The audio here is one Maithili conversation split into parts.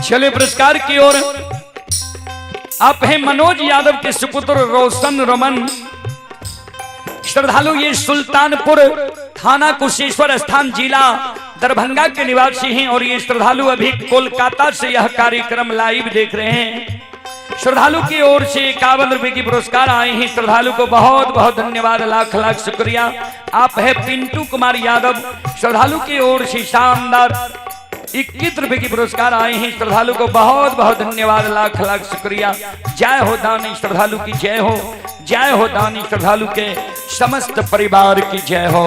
चले पुरस्कार की ओर। आप हैं मनोज यादव के सुपुत्र रोशन रमन, श्रद्धालु ये सुल्तानपुर थाना कुशेश्वर स्थान जिला दरभंगा के निवासी हैं और ये श्रद्धालु अभी कोलकाता से यह कार्यक्रम लाइव देख रहे हैं। श्रद्धालु की ओर से 51 रुपए की पुरस्कार आए हैं। श्रद्धालु को बहुत बहुत धन्यवाद, लाख लाख शुक्रिया। आप है पिंटू कुमार यादव, श्रद्धालु की ओर से शानदार 21 रुपए की पुरस्कार आए हैं। श्रद्धालु को बहुत बहुत धन्यवाद, लाख लाख शुक्रिया। जय हो दानी श्रद्धालु की जय हो, जय हो दानी श्रद्धालु के समस्त परिवार की जय हो।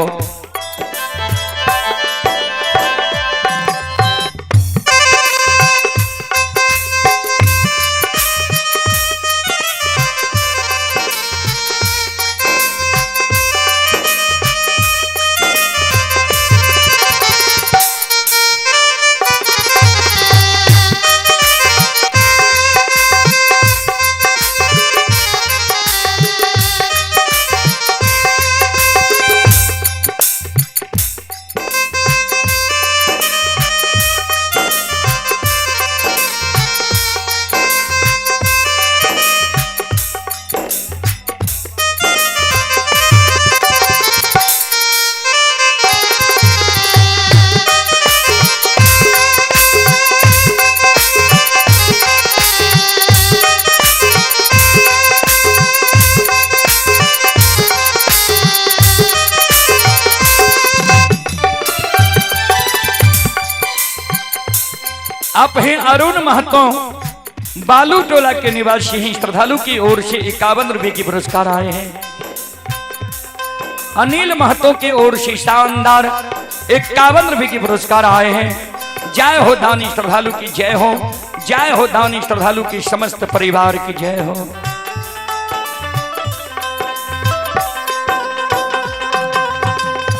आप हैं अरुण महतो, बालू टोला के निवासी हैं। श्रद्धालु की ओर से 51 रुपए की पुरस्कार आए हैं। अनिल महतो की ओर से शानदार 51 रुपए की पुरस्कार आए हैं। जय हो दानी श्रद्धालु की जय हो, जय हो दानी श्रद्धालु की समस्त परिवार की जय हो।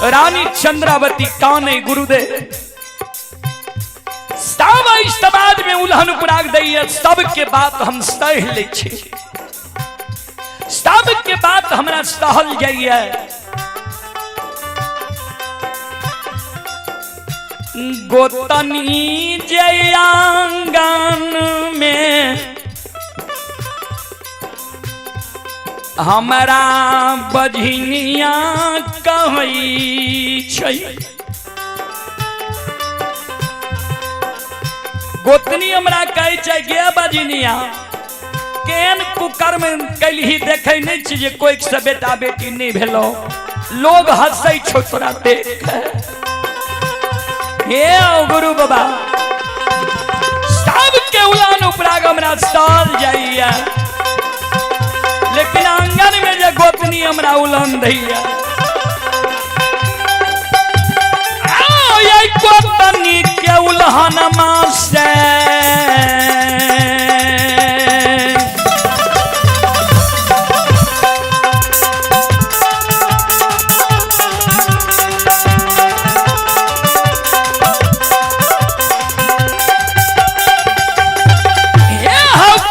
रानी चंद्रावती काने गुरुदेव सब समाज में उलहन उपराग दैया, सबके बात हम सह ले छी, सबके बात हमरा सहल जाइए। गोतनी जयांगन में हमरा बझनिया कहै छै। गोतनी हमरा कहै छै गे बजनिया केहन कुकर्म कैलही, देखै नहि छी जे कोई से बेटा बेटी नहि भेलो, लोग हंसै छौ तोरा देख। हे गुरु बाबा सबके उलान उपराग हमरा साल जाइया, लेकिन आंगन में जे गोतनी हमरा उलान दैया। गोतनी के उलहन से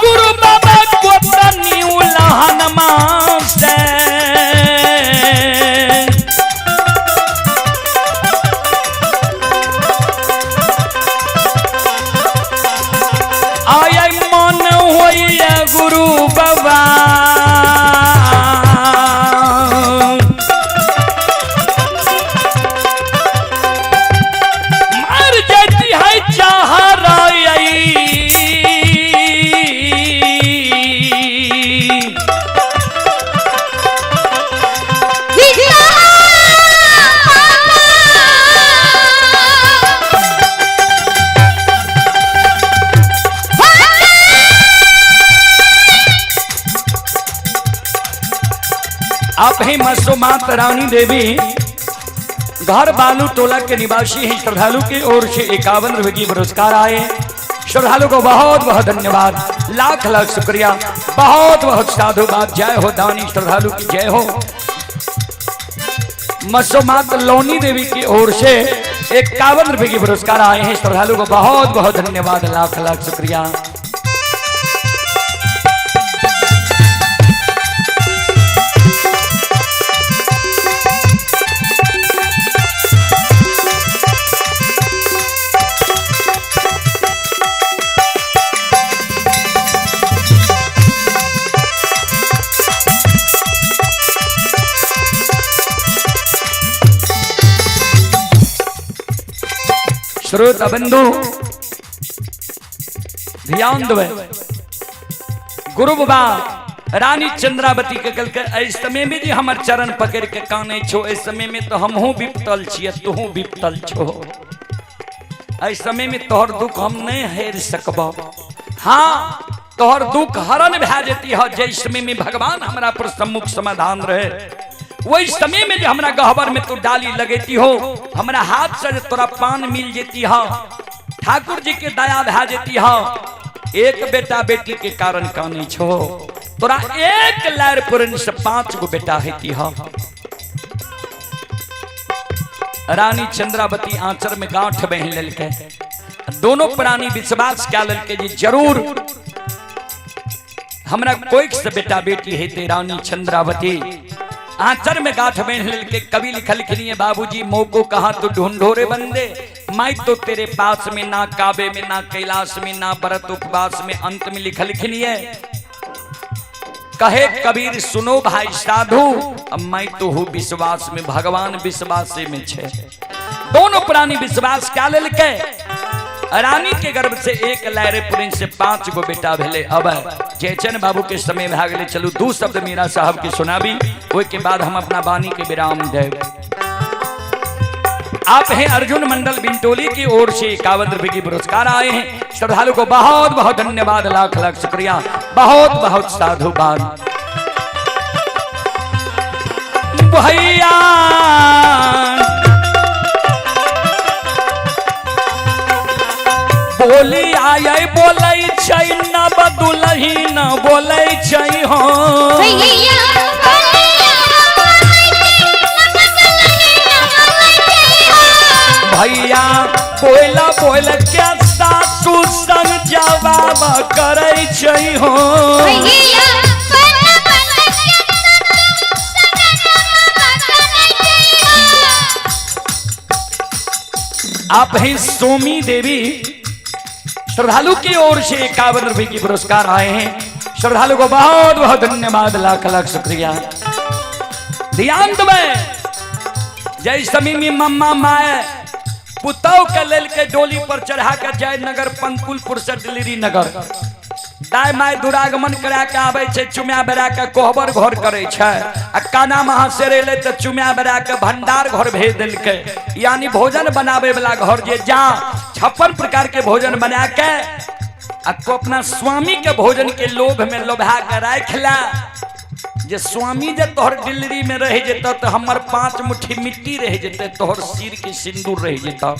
गुरु बाबा गोतनी उलहन से गुरु बाबा मर जाती है चाहरा। आप ही मसोमात रानी देवी, घर बालू टोला के निवासी हैं। श्रद्धालु की ओर से 51 रुपए की पुरस्कार आए। श्रद्धालु को बहुत बहुत धन्यवाद, लाख लाख शुक्रिया, बहुत बहुत साधुवाद। जय हो दानी श्रद्धालु की जय हो। मसोमात लोनी देवी की ओर से 51 रुपए की पुरस्कार आए हैं। श्रद्धालु को बहुत बहुत धन्यवाद, लाख लाख शुक्रिया। श्रोता बंधु ध्यान देबै। गुरु बाबा रानी चंद्रावती के कहलकै एहि समय में जे हमर चरण पकड़ के कानै छो, एहि समय में तो हमहूँ विपतल छियै, तोहूँ विपतल छो, एहि समय में तोहर दुख हम नहीं हेर सकबो। हाँ, तोहर दुख हरण भए जेती ह जै समय में भगवान हमरा पर सम्मुख समाधान रहे, वही समय में जे हमरा गहबर में तू डाली लगेती हो, हमरा हाथ से जे तोरा पान मिल जेती ह, ठाकुर जी के दया भए जेती ह। एक बेटा बेटी के कारण कानी छो, तोरा एक लैर पुरन से 5 गो बेटा हेती ह। रानी चंद्रावती आंचर में गांठ बहन लेलकै, दोनों प्राणी विश्वास क्या लेलकै जी जरूर हमरा कोई से बेटा बेटी हेते। रानी चंद्रावती आंचर में गांठ बहन लेलकै। कवि लिखलखिन बाबूजी मोको कहा तो ढूंढो रे बंदे, मैं तो तेरे पास में ना काबे में ना कैलाश में ना व्रत उपवास में। अंत में लिखलखिन कहे कबीर सुनो भाई साधु, अब मैं तो हूँ विश्वास में, भगवान विश्वास में छे। दोनों प्राणी विश्वास क्या लेलकै, रानी के गर्भ से एक लहरे पुरिन से 5 गो बेटा भेले। अब जयचंद बाबू के समय भाग ले चलू, 2 शब्द मीरा साहब के सुनाबी, ओहि के बाद हम अपना वाणी के विराम देव। आप हैं अर्जुन मंडल बिंटोली की ओर से 51 रुपए की पुरस्कार आए हैं। श्रद्धालु को बहुत बहुत धन्यवाद, लाख लाख शुक्रिया, बहुत बहुत साधुवाद। भैया बोली आय बोलै छै न बदुलही न बोलै छै हो। भैया बोला बोल के सासू संग जवाब करै छै हो। आप हैं सोमी देवी, श्रद्धालु की ओर से 51 रुपए की पुरस्कार आए हैं। श्रद्धालु को बहुत बहुत धन्यवाद, लाख लाख शुक्रिया। ध्यान देबै, जय समीमी मम्मा माए पुतौ के लेल के डोली पर चढ़ा के जयनगर पंकुलपुर से डिलीवरी नगर दाय my दुरागमन करा के आबै छै, चुम्या बेरा के कोहबर घर करै छै, आ काना महा से एलै तऽ चुम्या बेरा के भंडार घर भेज देलकै, यानी भोजन बनाबै वाला घर जे जा 56 प्रकार के भोजन बना के आ तो अपना स्वामी के भोजन के लोभ में लोभा के राखि ला, जे स्वामी जे तोहर डिलीवरी में रह जेतौ तो हमर 5 मुट्ठी मिट्टी रह जेतै, तोहर सिर के सिंदूर रह जेतौ।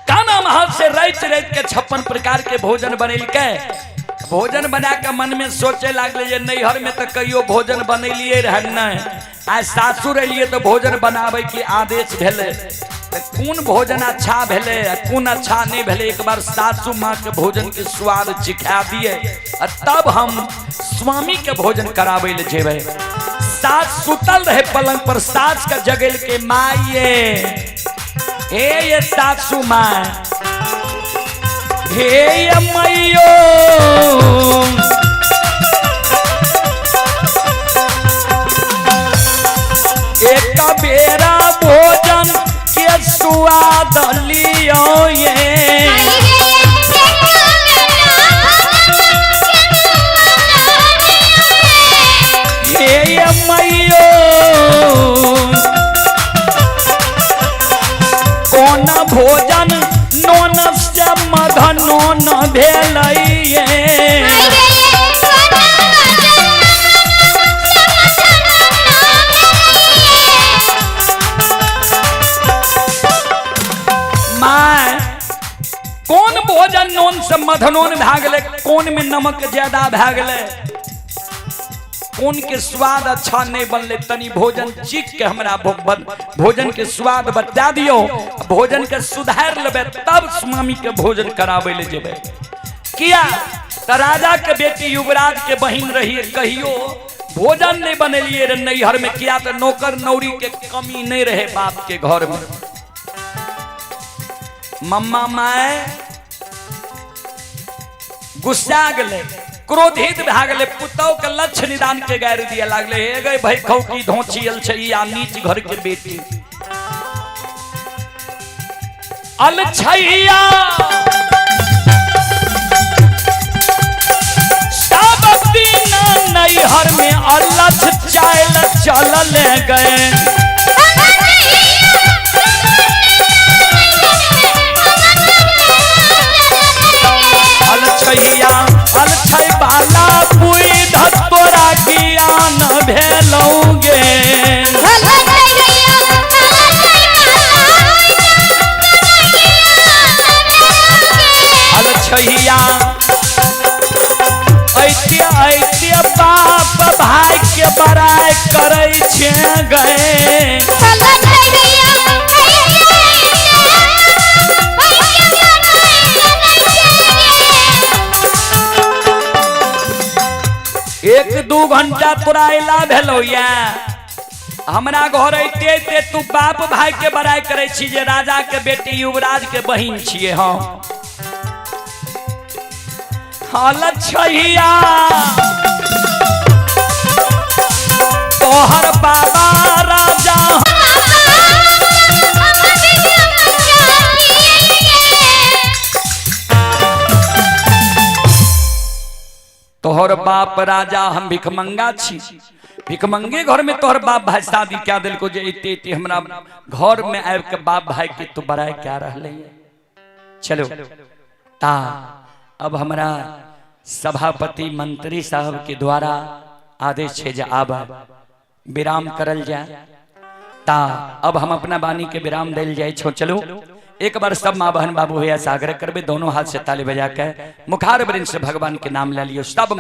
काना महल से रच रच के 56 प्रकार के भोजन बनेलकै। भोजन बना के मन में सोचे लागले जे नैहर में तो कहियो भोजन बनेलिए रहे नहीं, आज सासुर एलिए तो भोजन बनावे के आदेश भेलै, तो कोन भोजन अच्छा भेलै आ कोन अच्छा नहीं भेलै, एक बार सासू माँ के भोजन के स्वाद चिखा दिए आ तब हम स्वामी के भोजन करावे ले जेबै। सास सुतल रहे पलंग पर, सास के जगेल के माइये हे ये सासू माँ हे ये मैयो एक बेरा भोजन के स्वाद लियो ये। हे ये मैयो कोन भोजन नोन से मधनोन भेलै ये। My कौन भोजन नोन से मधनोन भए गेलै, कोन में नमक ज्यादा भए गेलै, कोन के स्वाद अच्छा नहीं बनले, तनी भोजन चीख के हमरा भोजन के स्वाद बता दियो, भोजन के सुधार लेबै तब स्वामी के भोजन कराबै ले जेबै। किया त राजा के बेटी युवराज के बहिन रही, कहियो भोजन नहीं बनेलिए रे नैहर में, किया त नौकर नौरी के कमी नहीं रहे बाप के घर में। मम्मा my गुस्सा गेलै, क्रोधित भए गेलै, पुतौ के लक्ष्य निदान के गारि दिए लागले, हे गई भाई खौकी धोचियल छै आ नीच घर के बेटी, अलछैया सब दिन नैहर में अलछ चाल चलल गए। अलछैया अलछै बाला पुई तोरा ज्ञान भेलौगे। अलछैया ऐते ऐते बाप भाई के बड़ाई करै छे गए। एक दू घंटा तोरा अयला भेलौ या हमरा घर ऐते ऐते तू बाप भाई के बड़ाई करै छी जे राजा के बेटी युवराज के बहिन छियै हम। अलछैया तोहर बाबा राजा तोहर बाप राजा हम भिखमंगा छी, भिखमंगे घर में तोहर बाप भाई शादी क्या दिलको जे एते एते हमरा घर में आबि के बाप भाई के तू बड़ाई क्या रहले। चलो ता अब हमरा सभापति मंत्री साहब के द्वारा आदेश है जे आब विराम करल जाए। ता अब हम अपना वाणी के विराम दिल जाए छो। चलो एक बार सब माँ बहन बाबू भैया सागर करबे, दोनों हाथ से ताली बजा के मुखार वृंद से भगवान के नाम ले लियो सब।